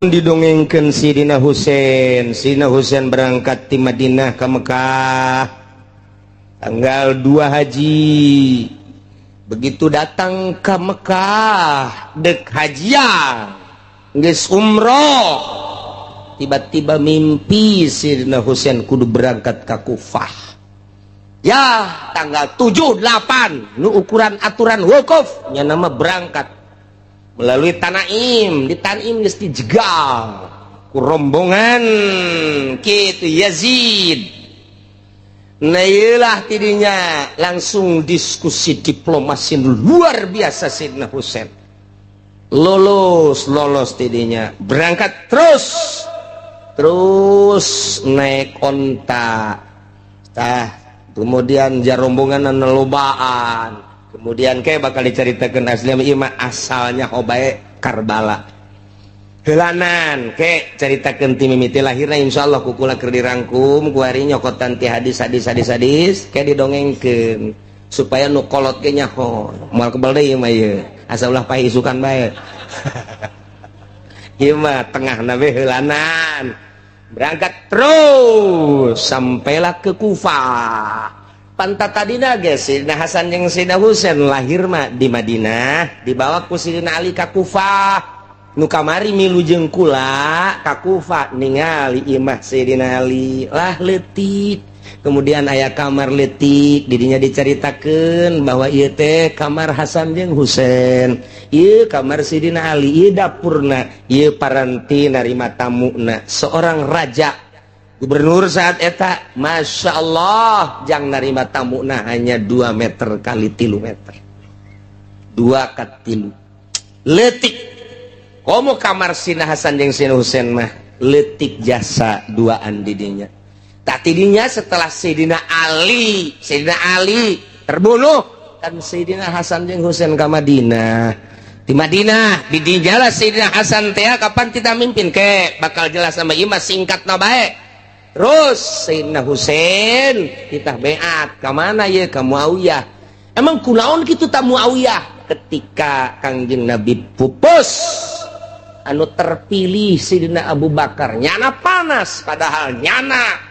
Didongengkeun Sidina Husain. Sidina Husain berangkat di Madinah ke Mekah tanggal 2 haji. Begitu datang ke Mekah, dek hajian, geus umroh, tiba-tiba mimpi Sidina Husain kudu berangkat ke Kufah ya, tanggal 7 8 nu ukuran aturan wukuf nya nama berangkat melalui Tanaim. Di Tanaim geus dijegal ku rombongan kitu Yazid. Nah, iyalah, tidinya langsung diskusi diplomasi luar biasa. Sidina Husain lolos, lolos tidinya berangkat, terus terus naik onta tah. Kemudian jarombongan lobaan. Kemudian kayak bakal diceritakan asli mah asalnya hobae Karbala helanan ke ceritakan ti mimiti lahirna. Insyaallah ku kula keur dirangkum kuari nyokotan ti hadis, hadis, hadis, hadis, kayak didongengkeun supaya nu kolot ge nyaho. Moal kebal deui mah ieu, asa ulah paeh isukan bae. Ieu mah tengah nabe heulanan berangkat terus sampailah ke Kufah. Pantat tadina ge Sidina Hasan jeung Sidina Husain lahir mah di Madinah, dibawa ku Sidina Ali ka Kufah. Nu kamari milu jeung kula ka Kufah ningali imah Sidina Ali lah leutik. Kemudian aya kamar leutik, didinya diceritakeun bahwa ieu teh kamar Hasan jeung Husain, ieu kamar Sidina Ali, ieu dapurna, ieu paranti narima tamuna. Seorang raja gubernur saat eta, Masya Allah, jang narima tamuna hanya 2 meter kali 3 meter, 2 ka 3, leutik. Komo kamar Sina Hasan jeung Sina Husain mah leutik, jasa duaan didinya. Tak tidinya setelah Sayyidina Ali terbunuh kan Sayyidina Hasan jeung Husain ke Madinah. Di Madinah di dijalah Sayyidina Hasan teh kapan kita mimpin ke bakal jelas sama ieu mah, singkat na bae. Terus Sayyidina Husain kita beat ke mana ya? Ke Muawiyah. Emang kunaon kitu ta Muawiyah? Ketika Kangjeng Nabi pupus, anu terpilih Sayyidina Abu Bakar, nyana panas, padahal nyana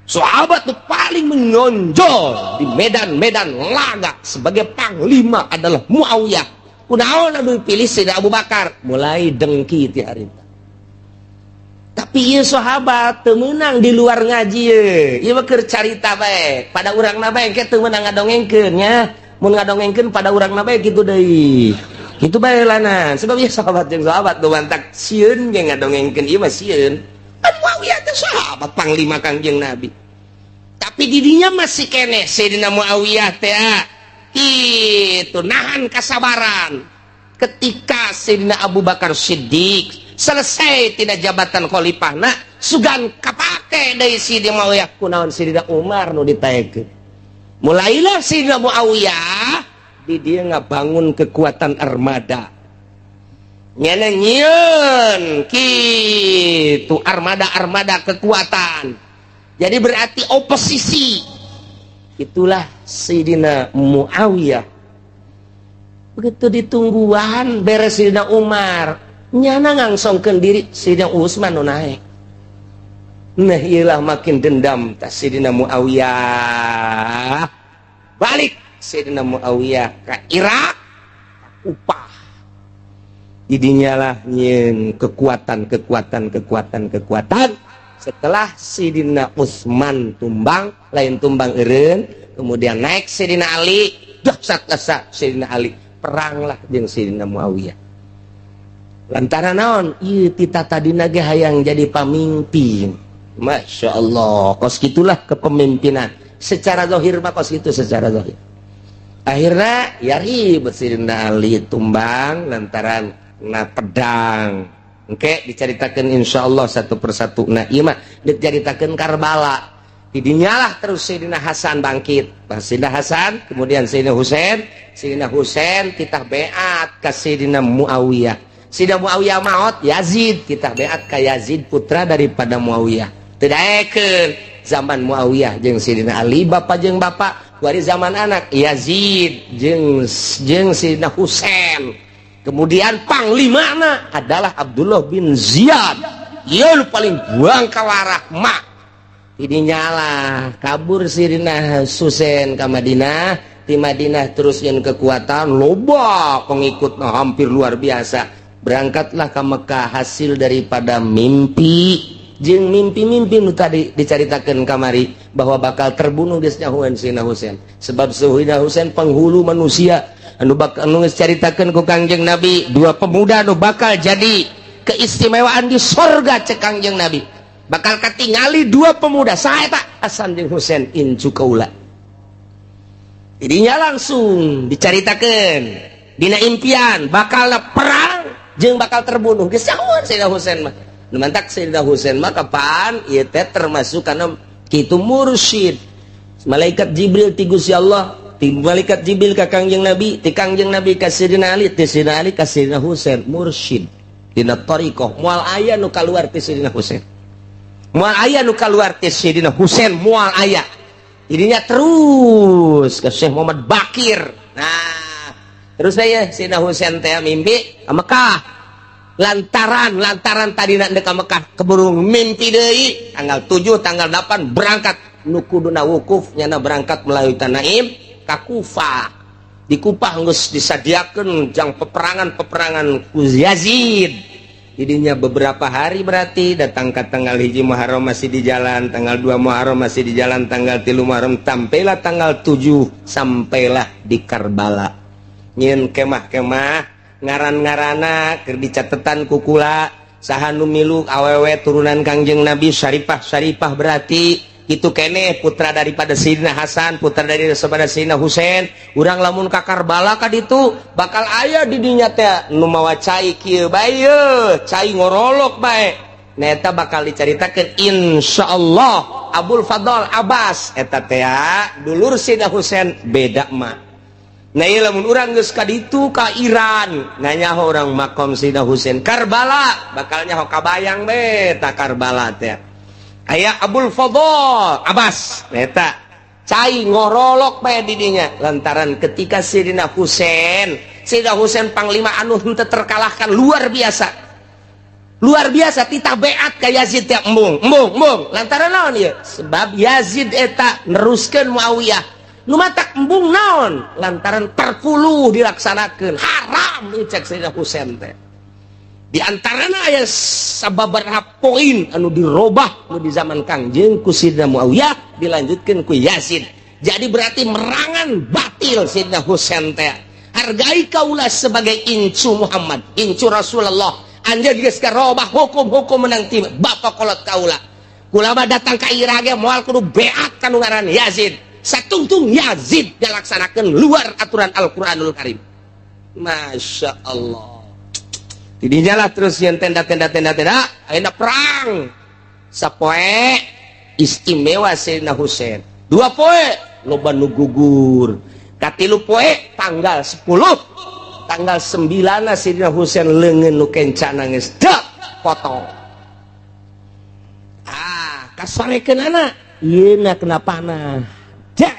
sahabat tuh paling menonjol di medan-medan laga sebagai panglima adalah Muawiyah. Kunaon anu dipilih Sayyidina Abu Bakar? Mulai dengki ti harita. Tapi ieu sahabat teu meunang di luar ngaji ye. Ieu mah keur carita bae pada urangna bae, engke teu meunang ngadongengkeun nya. Mun ngadongengkeun pada urangna bae kitu deui. Kitu bae lanan. Sebab ieu sahabat jeung sahabat nu mantak sieun ge ngadongengkeun ieu mah sieun. Kan Muawiyah teh sahabat panglima Kangjeng Nabi. Tapi didinya masih keneh Sayyidina Muawiyah teh itu nahan kasabaran. Ketika Sayyidina Abu Bakar Siddiq selesai tidak jabatan khalifah, nah sugan kapake dari Sayyidina Muawiyah, kunaon Sayyidina Umar nu ditaekeun? Mulailah Sayyidina Muawiyah di dia ngabangun kekuatan armada, nyana nyieun kitu armada-armada kekuatan. Jadi berarti oposisi itulah Sayyidina Muawiyah. Begitu ditungguan beres Sayyidina Umar, nyana ngangsongkeun diri, Sayyidina Utsman nu naik. Nah, iyalah makin dendam tas Sayyidina Muawiyah. Balik Sayyidina Muawiyah ke Irak, upah didinya lah nyieun kekuatan, kekuatan, kekuatan, kekuatan. Setelah Sidina Utsman tumbang, lain tumbang eureun, kemudian naik Sidina Ali, dahsyat asa Sidina Ali, peranglah jeung Sidina Muawiyah. Lantaran naon? Ieu tita tadina ge hayang jadi pamimpin. Masya Allah, kos gitulah kepemimpinan secara zahir mah, kos gitu secara zahir. Akhirnya ya ribet, Sidina Ali tumbang lantaran na pedang. Oke, diceritakan insya Allah satu persatu. Nah, iya mah diceritakan Karbala. Didinyalah terus Sayyidina Hasan bangkit. Bah, Sayyidina Hasan, kemudian Sayyidina Husain, Sayyidina Husain titah beat ke Sayyidina Muawiyah. Sayyidina Muawiyah maut, Yazid titah beat ke Yazid, putra daripada Muawiyah. Tidak zaman Muawiyah jeung Sayyidina Ali bapak jeung bapak, kuari zaman anak Yazid jeung jeung Sayyidina Husain. Kemudian panglimana adalah Abdullah bin Ziyad. Ieu nu paling buang kawarah mak. Ini nyala kabur Sayyidina Husain ka Madinah, di Madinah terus yang kekuatan loba pengikut hampir luar biasa. Berangkatlah ke Mekah hasil daripada mimpi jeung mimpi-mimpi nu tadi dicaritakeun kamari bahwa bakal terbunuh geus nyahoan Sayyidina Husain. Sebab Sayyidina Husain penghulu manusia anu bakal anu geus caritakeun ku Kangjeng Nabi, dua pemuda anu bakal jadi keistimewaan di sorga cek Kangjeng Nabi. Bakal katingali dua pemuda saha eta? Hasan jeung Husain incu kaula. Jadinya langsung dicaritakeun dina impian bakal perang jeung bakal terbunuh geus nyahoan Sayyidina Husain mah. Nu mantak Sayyidina Husain mah kapan ieu teh termasuk kana kitu mursyid. Malaikat Jibril ti Gusti Allah, ti malaikat Jibril ka Kangjeng Nabi, ti Kangjeng Nabi ka Sayyidina Ali, ti Sayyidina Ali ka Sayyidina Husain mursyid. Dina thariqah moal aya nu kaluar ti Sayyidina Husain. Moal aya nu kaluar ti Sayyidina Husain, moal aya. Jadinya terus ke Syekh Muhammad Bakir. Nah, terus saya Sayyidina Husain teh mimpi ke Mekah. Lantaran tadi nak ka Mekah keburu mimpi deui tanggal 7 tanggal 8 berangkat nu kuduna wukuf nyana berangkat melalui Tanaim ka Kufah. Di Kufah geus disadiakeun jang peperangan-peperangan ku Yazid. Jadinya beberapa hari berarti datang ke tanggal 1 Muharram masih di jalan, tanggal 2 Muharram masih di jalan, tanggal 3 Muharram sampailah tanggal 7 sampailah di Karbala. Nyieun kemah-kemah ngaran-ngarana keur dicatetan ku kula saha nu milu awewe turunan Kangjeng Nabi Syarifah-syarifah berarti itu kene putra daripada Sayyidina Hasan, putra daripada Sayyidina Husain. Urang lamun ka Karbala ka ditu bakal aya di dinya teh nu mawa cai kieu bae ye, cai ngorolok bae. Nah eta bakal dicaritakeun insyaallah Abul Fadl Abbas eta teh dulur Sayyidina Husain beda mah. Nah ieu lamun urang geus ka ditu ka Iran nganyaho urang makom Sayyidina Husain Karbala bakal nyaho kabayang be ta Karbala teh. Aya Abul Fadl Abbas eta cai ngorolok bae di dinya lantaran ketika Sayyidina Husain panglima anu henteu terkalahkan luar biasa titah beat ka Yazid teh embung embung embung lantaran naon ieu sebab Yazid eta neruskeun Muawiyah nu matak embung naon lantaran perpuluh dilaksanakeun haram cek Sayyidina Husain teh. Di antarana aya sababaraha poin anu dirobah nu di zaman Kangjeng ku Sayyidina Muawiyah dilanjutkeun ku Yazid. Jadi berarti merangan batil Sayyidina Husain teh. Hargai kaula sebagai incu Muhammad, incu Rasulullah. Anjeun geus karobah hukum-hukum menang ti bapak kolot kaula. Kula mah datang ka Irak ge moal kudu beat ka nu ngaran Yazid. Satungtung Yazid dilaksanakeun luar aturan Al-Qur'anul Karim. Masya Allah. Tidinya lah terus yang tenda ayeuna perang. Sapoe istimewa Sayyidina Husain. 2 poe loba nu gugur. Katilu poe tanggal 10, tanggal 9 Sayyidina Husain leungeun nu kencana geus dek potong. Ah, kasorekeunana ieuna kena panah. Dek.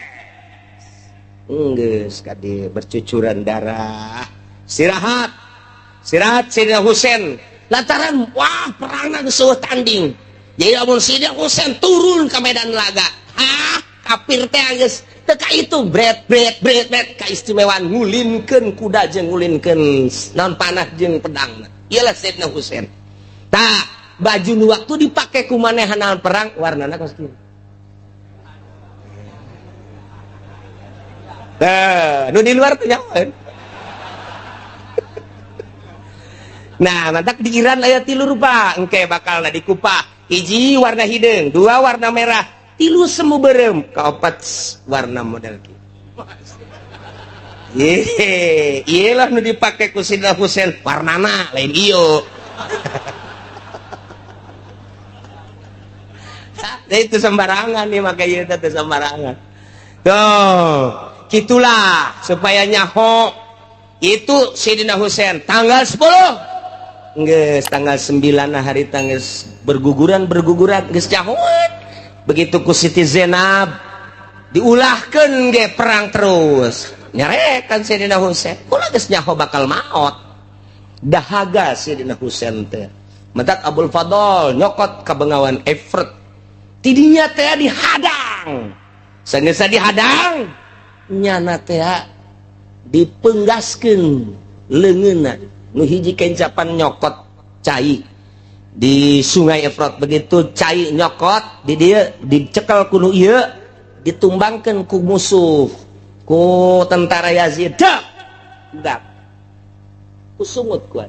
Geus kade bercucuran darah. Istirahat. Istirahat Sayyidina Husain lantaran wah perangna geus eueuh tanding. Jadi lamun Sayyidina Husain turun ke medan laga, ah kafir teh geus teu ka itu bret bret bret bret kaistimewaan ngulinkeun kuda jeung ngulinkeun naon panah jeung pedang. Iyalah Sayyidina Husain. Tah, baju nu waktu dipake ku manehanna perang warnana kos kieu. Tah, nu di luar teh nyahoeun. Nah, mantak di Iran aya 3 rupa, engke bakal di Kupah. Hiji warna hideung, 2 warna merah, 3 semu berem, kaopat warna model kieu. Ye, ieu lah nu dipake ku Sayyidina Husain, warnana lain ieu. Nah, itu sembarangan nih make ieu teh sembarangan. Tuh, gitulah supaya nyaho itu Sayyidina Husain tanggal 10. Geus tanggal 9 hari tanggal berguguran geus nyahoan. Begitu ku Siti Zainab diulahkeun ge perang terus. Nyarekan Sayyidina Husain, kula geus nyaho bakal maot. Dahaga Sayyidina Husain teh. Matak Abul Fadl nyokot ka Bengawan Efrat. Tidinya teh dihadang. Sanggeus dihadang, nyana teh dipenggaskeun leungeunna. Nu hiji kencapan nyokot cai di Sungai Efrat. Begitu cai nyokot di dieu, dicekel ku nu ieu, ditumbangkeun ku musuh, ku tentara Yazid. Dak dak kusungut ku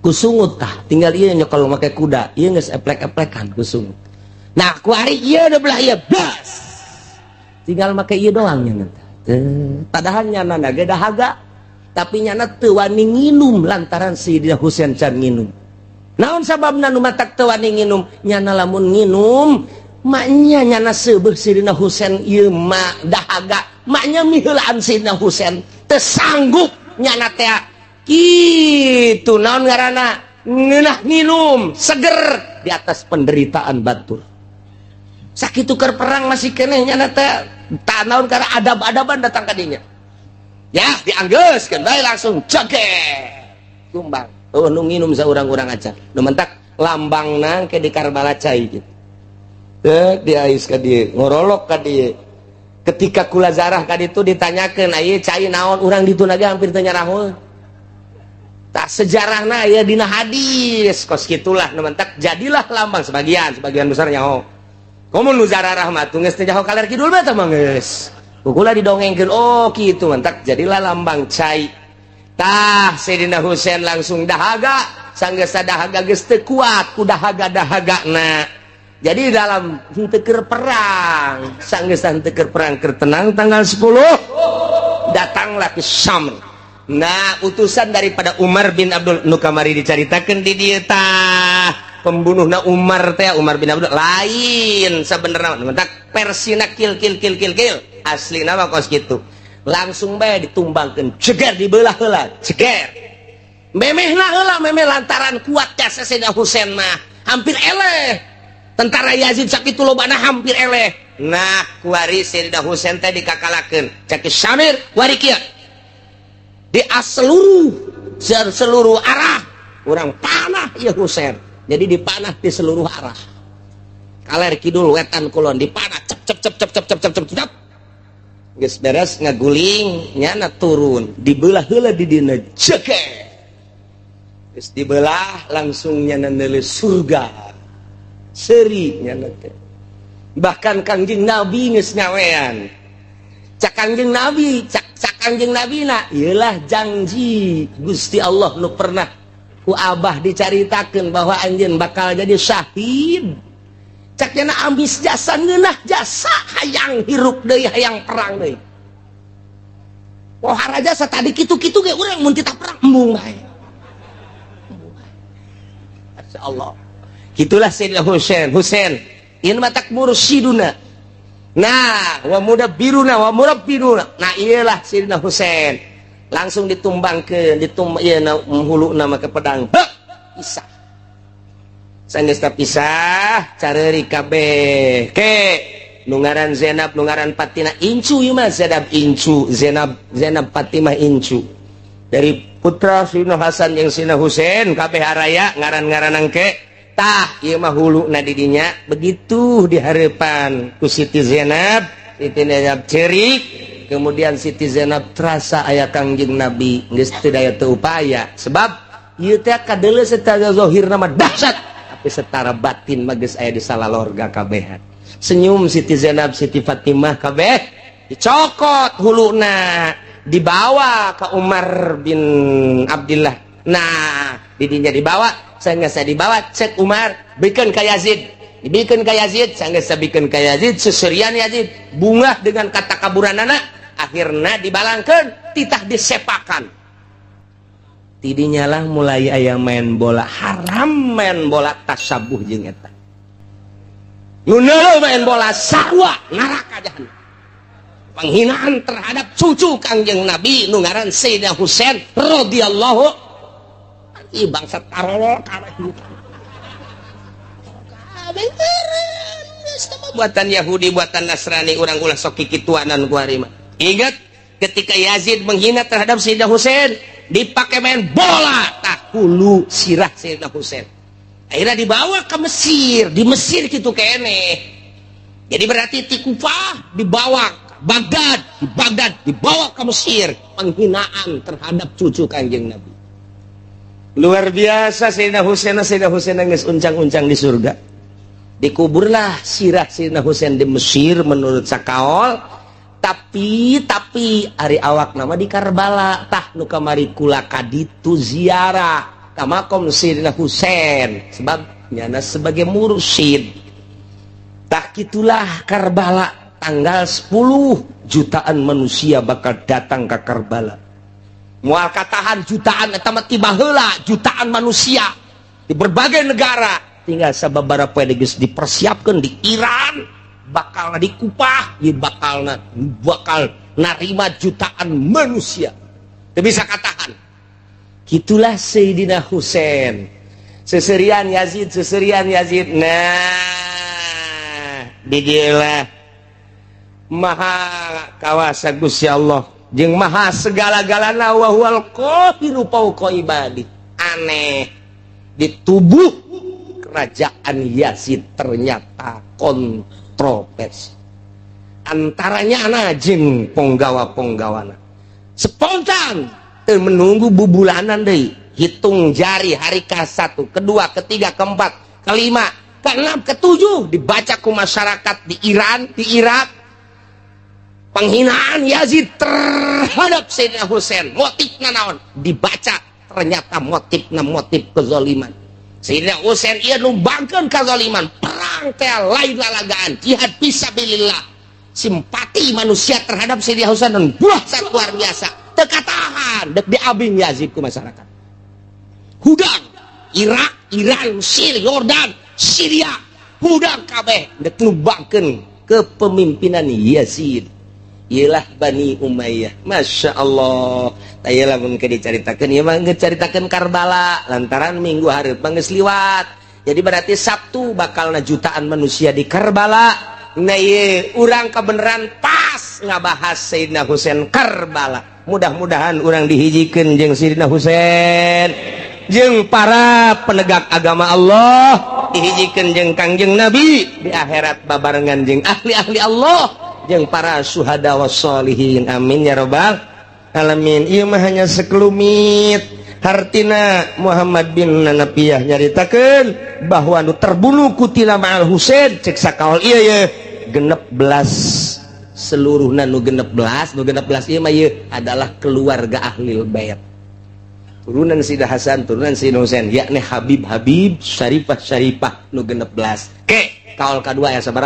kusungut. Tah, tinggal ieu nyekel make kuda ieu, geus eplek-eplekan kusungut. Nah, ku ari ieu udah belah ieu, bas, tinggal make ieu doang nya. Padahal nyana ge dahaga, tapi nyana teu wani nginum lantaran Sayyidina Husain can nginum. Naon sababna nu matak teu wani nginum? Nyana lamun nginum, maknya nyana seubeuh Sayyidina Husain ieu mah dahaga, maknya miheulaan Sayyidina Husain. Teu sanggup nyana teh kitu. Naon ngaranna, ngeunah nginum seger di atas penderitaan batur. Sakitu keur perang masih keneh nyana teh tak naon karena adab-adaban datang ka dinya ya, dianggeuskeun bae, langsung joget tumbang. Oh, nu nginum saurang-urang aja. Nu mentak lambangna ke di Karbala cai gitu. Teu diais ka dieu, ngorolok ka dieu. Ketika kula zarah ka ditu ditanyakeun, "Ieu cai naon?" Urang ditu ge hampir teu nyaraho. Tah, sejarahna aya dina hadis kos kitulah. Nu mentak jadilah lambang sebagian, sebagian besar nyaho. Komo nu zararah mah tuh geus teu nyaho kaler kidul mah tah mah geus. Kukula didongengkeun, oh kitu, mentak jadilah lambang cai. Tah, Sayyidina Husain langsung dahaga, sanggeus dahaga geus teu kuat ku dahaga-dahagana. Jadi dalam henteu keur perang, sanggeus henteu keur perang, keur tenang tanggal 10 datanglah ke Syam. Nah, utusan daripada Umar bin Abdul nu kamari dicaritakeun di dieu tah, pembunuhna Umar teh Umar bin Abdul lain sebenarnya, mentak versina kil kil kil kil kil, asli nama kos gitu. Langsung bae ditumbangkeun, ceger, dibelah heula, ceger, memehna heula memeh, lantaran kuatnya Sayyidina Husain mah hampir eleh tentara Yazid sakitu lobana, hampir eleh. Nah, kuari Sayyidina Husain teh dikakalakeun cek Syamir, kuari kieu di seluruh seluruh arah urang panah ya Husain. Jadi dipanah di seluruh arah, kaler kidul wetan kulon dipanah, cep cep cep cep cep cep cep cep cep. Geus beres ngaguling, nyana turun, dibelah heula di dina, jeke geus dibelah, langsung nyana neuleuh surga, seuri nyana teh. Bahkan Kangjeng Nabi geus nyawean. Cak Kangjeng Nabi, cak cak Kangjeng Nabi na ieulah janji Gusti Allah nu pernah ku Abah dicaritakeun bahwa anjeun bakal jadi syahid. Cak nyana ambis jasa, ngeunah jasa, hayang hirup deui, hayang perang deui. Pohara jasa tadi kitu-kitu ge urang mun titah perang embung bae. Masya Allah. Itulah Sayyidina Husain. Husain ini matak mursyiduna. Nah, wa mudabbiruna wa murabbiruna. Nah, iyalah Sayyidina Husain. Langsung ditumbangkeun, ditum ieu na huluna make pedang. Bek, pisah. Sanggeus pisah, careuri kabeh. Ke nu ngaran Zainab, nu ngaran Fatimah incu ieu mah. Zainab incu, Zainab Zainab Fatimah incu. Dari putra Sayyidina Hasan jeung Sayyidina Husain kabeh araya ngaran-ngaran engke. Tah, ieu mah huluna di dinya begitu dihareupan ku Siti Zainab, Siti Zainab cerik, kemudian Siti Zainab terasa aya Kangjeng Nabi, geus teu daya teu upaya, sebab ieu teh kadeuleu secara zahirna mah dahsyat, tapi secara batin mah geus aya di salalorga kabehan. Senyum Siti Zainab, Siti Fatimah kabeh, dicokot huluna, dibawa ke Umar bin Abdillah. Nah, didinya dibawa, sehingga saya dibawa, cek Umar, bikin ka Yazid, dibikin ka Yazid. Sehingga saya bikin ka Yazid, seserian Yazid bungah dengan kata kaburan anak, akhirnya dibalangkan, titah disepakan. Tidinya lah mulai aya main bola haram, main bola tasabuh jeung eta nu main bola sarua neraka jahanam, penghinaan terhadap cucu Kangjeng Nabi nu ngaran Sayyidina Husain radhiyallahu. Ih, bangsa tarolol kabeh, kabeh buatan Yahudi, buatan Nasrani. Urang ulah sok kikituanan ku ari mah. Ingat ketika Yazid menghina terhadap Sayyidina Husain dipakai main bola. Hulu sirah Sayyidina Husain akhirnya dibawa ke Mesir. Di Mesir gitu kene. Jadi berarti ti Kufah dibawa ke Baghdad, di Baghdad dibawa ke Mesir. Penghinaan terhadap cucu Kanjeng Nabi luar biasa. Sayyidina Husain, Sayyidina Husain geus uncang-uncang di surga. Dikuburlah sirah Sayyidina Husain di Mesir menurut sakaol, tapi ari awakna mah di Karbala. Tah, nu kamari kula kaditu ziarah ka makom Sayyidina Husain sebab nyana sebagai mursyid. Tah, gitulah Karbala. Tanggal 10 jutaan manusia bakal datang ke Karbala, moal katahan jutaan eta mah. Tiba heula jutaan manusia di berbagai negara, tinggal sababaraha poe geus dipersiapkan di Iran, bakal di Kupah ya, bakal bakal narima jutaan manusia. Teu bisa katahan. Gitulah Sayyidina Husain, seserian Yazid, seserian Yazid. Nah, didilah maha kawasa Gusti Allah jeung maha segala-galana, wa huwal qahiru fauqa ibadi. Aneh, di tubuh kerajaan Yazid ternyata kontroversi antaranya anak jeung ponggawa-ponggawana. Spontan teu menunggu bubulanan deui, hitung jari hari ke-1, kedua, ketiga, keempat, kelima, keenam, ketujuh, dibaca ku masyarakat di Iran, di Irak, penghinaan Yazid terhadap Sayyidina Husain motifna naon. Dibaca, ternyata motifna motif kezaliman. Sayyidina Husain ieu numbangkeun kezaliman, perang teh lain lalagaan, jihad fisabilillah. Simpati manusia terhadap Sayyidina Husain dan buah luar biasa, teu katahan, dek diabing Yazid ku masyarakat. Hudang Irak, Iran, Mesir, Yordan, Syria, hudang kabeh dek numbangkeun kepemimpinan Yazid. Ialah Bani Umayyah. Masya Allah. Tah, lamun ke dicaritakeun ieu mah geus caritakeun Karbala lantaran minggu hareup mah geus liwat. Jadi berarti Sabtu bakalna jutaan manusia di Karbala. Nah, ieu urang kebenaran pas ngabahas Sayyidina Husain, Karbala. Mudah-mudahan urang dihijikeun jeung Sayyidina Husain, jeung para penegak agama Allah, dihijikeun jeung Kangjeng Nabi, di akhirat babarengan jeung ahli-ahli Allah, jeung para syuhada wassolihin. Amin ya robbal alamin. Ieu mah hanya sekelumit. Hartina Muhammad bin Hanafiah nyaritakeun bahwa nu terbunuh kutila ma'al Husain, cek sakaol ieu ye 16 seluruhna. Nu 16, nu 16 ieu mah ieu adalah keluarga ahli bait, turunan Sayyidina Hasan, turunan Sayyidina Husain, yakni Habib Habib, Syarifah Syarifah, nu 16. Ke kaol kadua ya sabaraha?